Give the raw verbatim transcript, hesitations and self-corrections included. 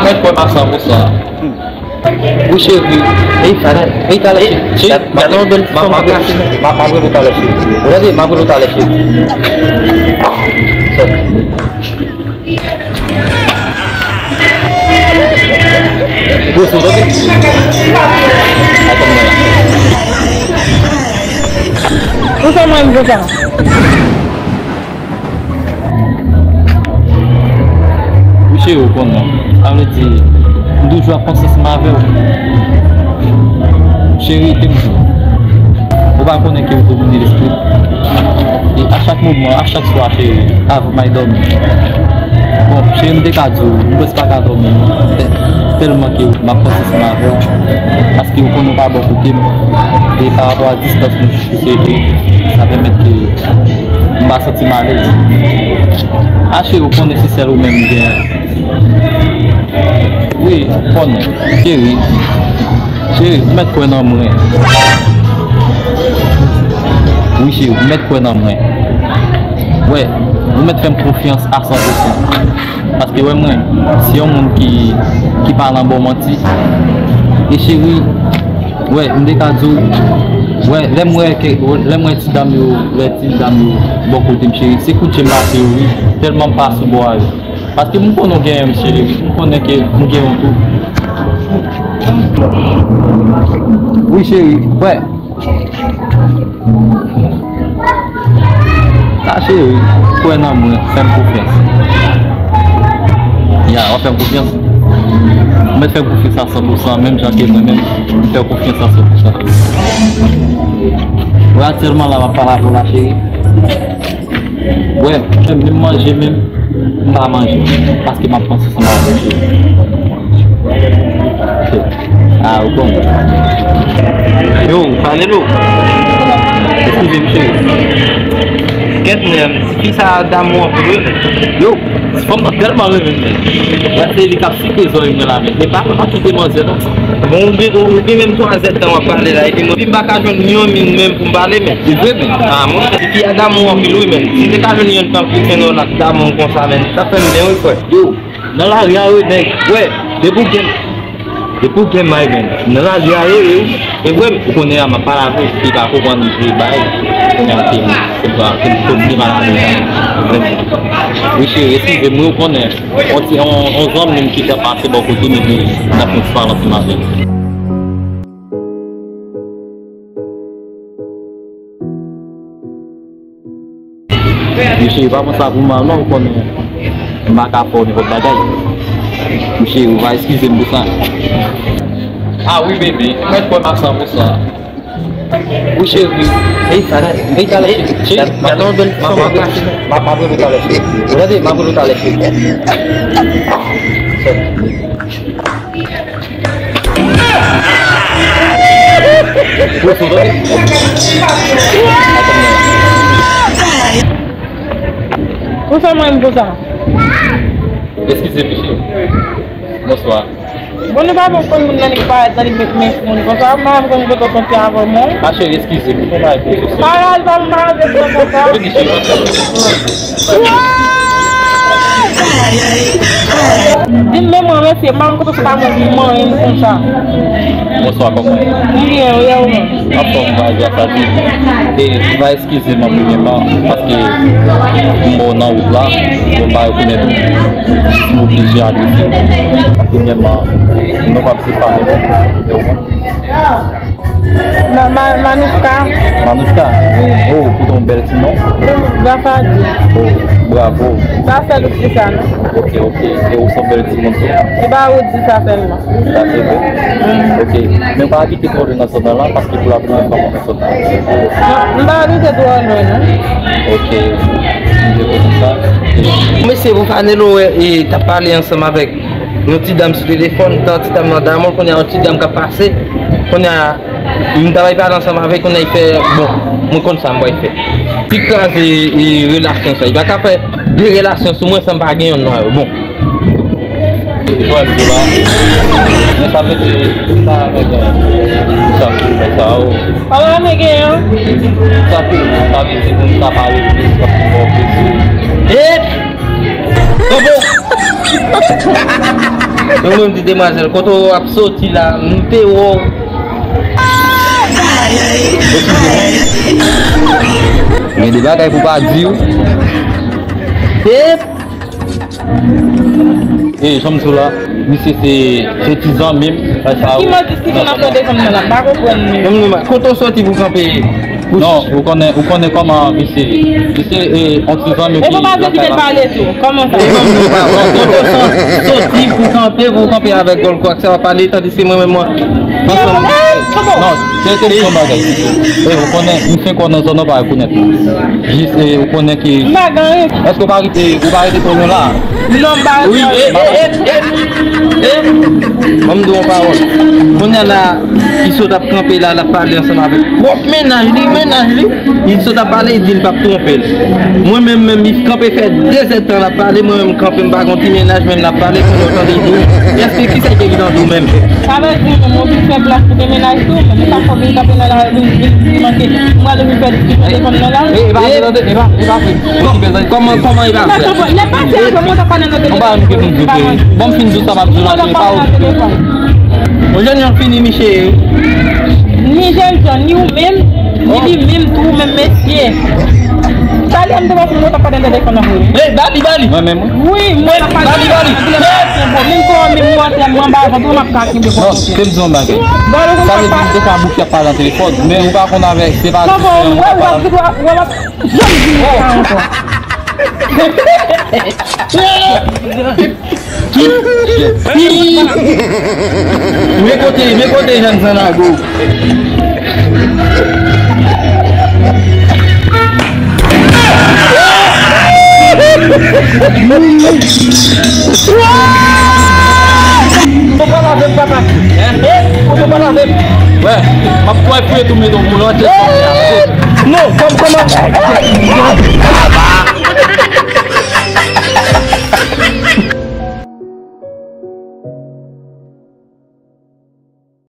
Mwen kwè m a san pou san. Wi, cheri. Ey, talè, ey, talè, cheri. Cheri, gade yon bèl fanm ap pase. M ap rele w talè, cheri. Gade, m ap rele w talè, cheri. Gwoso, tande? Ay, kòm nan. Ou fè mwen vle sa. Wi, cheri, ou konnen. Sa vle di, m toujou ap panse ansanm avè w. Cheri, te m di w. Ou pa konnen ke ou te moun de lespri. E a chak moman, a chak swa, cheri, avan m al dòmi. Bon, cheri, m te ka di w, m prèske pa ka dòmi, non. Tè-, tèlman ke m ap panse ansanm avè w. Paske ou konnen ou pa bò kote m. E pa rapò a distans nou, cheri, sa pèmèt ke m pa santi m alèz. A cheri, ou konnen se sèl ou menm m gen. Wi, ou konnen. Cheri. Cheri, ou mèt kwè nan mwen. Wi, cheri, ou mèt kwè nan mwen. Wè, ou mèt fè m konfyans a san pou san. Paske, wè, mwen, se yon moun ki, ki pa nan bon manti. E cheri, wè, m te ka di w, wè, lè m wè ke, lè m wè ti dam yo, lè ti dam yo bò kote m, cheri, se kout je m lage yo, wi, tèlman m pa sou bò a yo. Paske m konnen w genyen m, cheri, m konnen ke m genyen w tou. Wi, cheri, wè. A cheri, kwè nan mwen, fè m konfyans. Ya, w ap fè m konfyans? Ou mèt fè m konfyans a san pou san, menm jan ke mwen menm, m fè w konfyans a san pou san. Wè, aktyèlman la, m ap pale avè w la, cheri. Wè, menm manje menm, m pa manje. Paske m ap panse ansanm avè w, cheri. A, ou konn. Yo, pale nou. Eskize m, cheri. Kèt, men, ti fi sa damou anpil, wi. Yo, ti fanm nan tèlman renmen m, men. Wè, se li k ap sikre zòrèy mwen la, men. Men pa, pa kite manzè, non. Bon, ou gen, ou gen menm twa zèdtan w ap pale la, epi mwen, epi m pa ka jwenn yon moun menm pou m pale, men. Se vre, men. A, monchè, tifi a damou anpil, wi, men. Si m te ka jwenn youn tankou Kenò la k damou konsa, men, sa fè m byen, wi, frè. Yo, nan lari a, wi, nèg. Wè, depi w gen, depi w gen may, men. Nan lari a, wi, wi. E vre, ou konnen a, m ap pale avè w, li pa konprann vre bagay. Kounye a, ke m, ke m, ke m kontinye pale avè l. Wi, cheri, eskize m, wi, ou konnen. On ti, on, on zanmi m ki te pase bò kote m epi n ap fè yon ti pale ansanm avè l. Wi, cheri, pa pran sa pou mal, non, ou konnen m pa ka fè w nenpòt bagay. Wi, cheri, ou va eskize m pou sa. A wi, bebe, mèt kwè m a san pou san. Wi, cheri. Ey, talè, ey, talè, cheri. Cheri, gade yon bèl fanm ap pase. M ap, m ap rele w talè, cheri. Ou tande? M ap rele w talè, cheri. Ou fè mwen pou sa. Eskize m, cheri. Bonswa. Bon, nou pa bon konn moun nan li parèt nan li met men sou moun konsa, m pa konn kote w soti avè mwen. A cheri, eskize m, m pa konnen. Pa rale pa m pa rale konsa. Vini, cheri. Di m men mwen, mesye, m pa konn kote w soti avè mwen konsa. Bonswa, kòman w ye? M byen, wi, e ou menm? Anfòm, pa di a sa di. E, Eskize m premyèman, paske m wè w nan wout la, bon, m pa rekonèt ou. M oblije adrese w. Premyèman, non pa m se pa non. Ma, ma, Manouchka. Manouchka? Wi. Oh, ou gen yon bèl ti non. Rafa di. Oh, bravo. Pa sèl ou ki di sa, non. Ok, ok. E ou se yon bèl timoun tou. Se pa ou di sa sèlman. Sa se vre? Mm. Ok. Men w pa abite twò lwen nan zòn nan la, paske pou la premyè fwa m wè. M pa abite twò lwen, non. Ok. M te konn sa. Mesye, pou Fanelo, wè, e, t ap pale ansanm avèk yon ti dam sou telefòn, tan ti dam nan damou, kounye a yon ti dam k ap pase, kounye a, m ta pral pale ansanm avèk, kounye a, li fè, bon, mwen konn sa m pral fè. Li kraze, e, relasyon sa. Li pa ka fè de relasyon sou mwen san m pa gen yonn nan yo. Bon. Jwenn sou la. Men sa vle di, sa vle di, sa vle di, sa, o. Pa la, men gen yon. Sa vle di, sa vle di, moun sa pa rele, sa vle di, bon, bon. E! Bon, bon. Mwen, mwen di demwazèl, kote w ap soti la, m te wè w. Gen de bagay pou pa di w. E, e, jan m di w la, misye se, se ti zanmi m, sa, sa. Ki mòd diskisyon n ap fè de zanmi nan la? M pa konprann menm. Menm nou, kote w soti pou kanpe? Non, ou konnen, ou konnen kòman misye, misye, e, on ti zanmi ki lakay la. E papa di ki te pale tou. Kòman sa? E menm nou pa wè. Kote w soti pou kanpe, pou kanpe avèk Gold Croix, sa w ap pale, tandiske mwen menm, mwen. Non, se te yon bagay. E, ou konnen, m fenk wè w nan zòn nan, pa rekonèt. Jis, e, ou konnen ki. M pa gen anyen. Èske ou pa rete, ou pa rete twò lwen la? Non, m pa rete. Wi, e, e, e, e, e. Ban m di w yon pawòl. Kounye a la, Iso t ap kanpe la, l ap pale ansanm avèk pwòp mennaj li, mennaj li. Iso t ap pale, li di l p ap twonpe l. Mwen menm, menm, li kanpe fè de zèdtan l ap pale, mwen menm, m kanpe, m pa gen ti mennaj, menm l ap pale, kounye a w tande l di w, èske ki sa ki te rive nan di w menm? Sa vle di, mwen, mwen vin fè plas pou de mennaj tou, men sa fò vin kanpe nan la, vin, vin, vin manke. Mwen, vin fè diskisyon de fanm nan la. E, e pa vre, tande, e pa, e pa vre. Kòman, kòman e pa vre? Lè pase a, mwen ta pale nan telefòn. Bon, m fin di w sa m ap di w la, e pa ou. Yon jènjan fini, miche. Ni jènjan, ni ou menm, ni li menm tou, menm mesye. Talè m te wè pou mwen ta pale nan telefòn nan pou li. Hey, Bali, Bali. Mwen menm, wi. Wi, mwen ta pale. Bali, Bali. Menm kò, menm mwen, mwen ba avan tou, m ap ka kenbe kò. Non, se m di yon bagay. Sa vle di, m te ka bouke ap pale nan telefòn, men ou pa konn avèk, se pa. Kòman, wè, wè, wè, wè, wè. Janm di m sa ankò. Men kote, men kote Jean Sanlago. Ou pa lave m, papa. Hein? Ou pa lave m. Wè, m ap fouye tou, men, donk, moun antre. Non, kòm, kòman?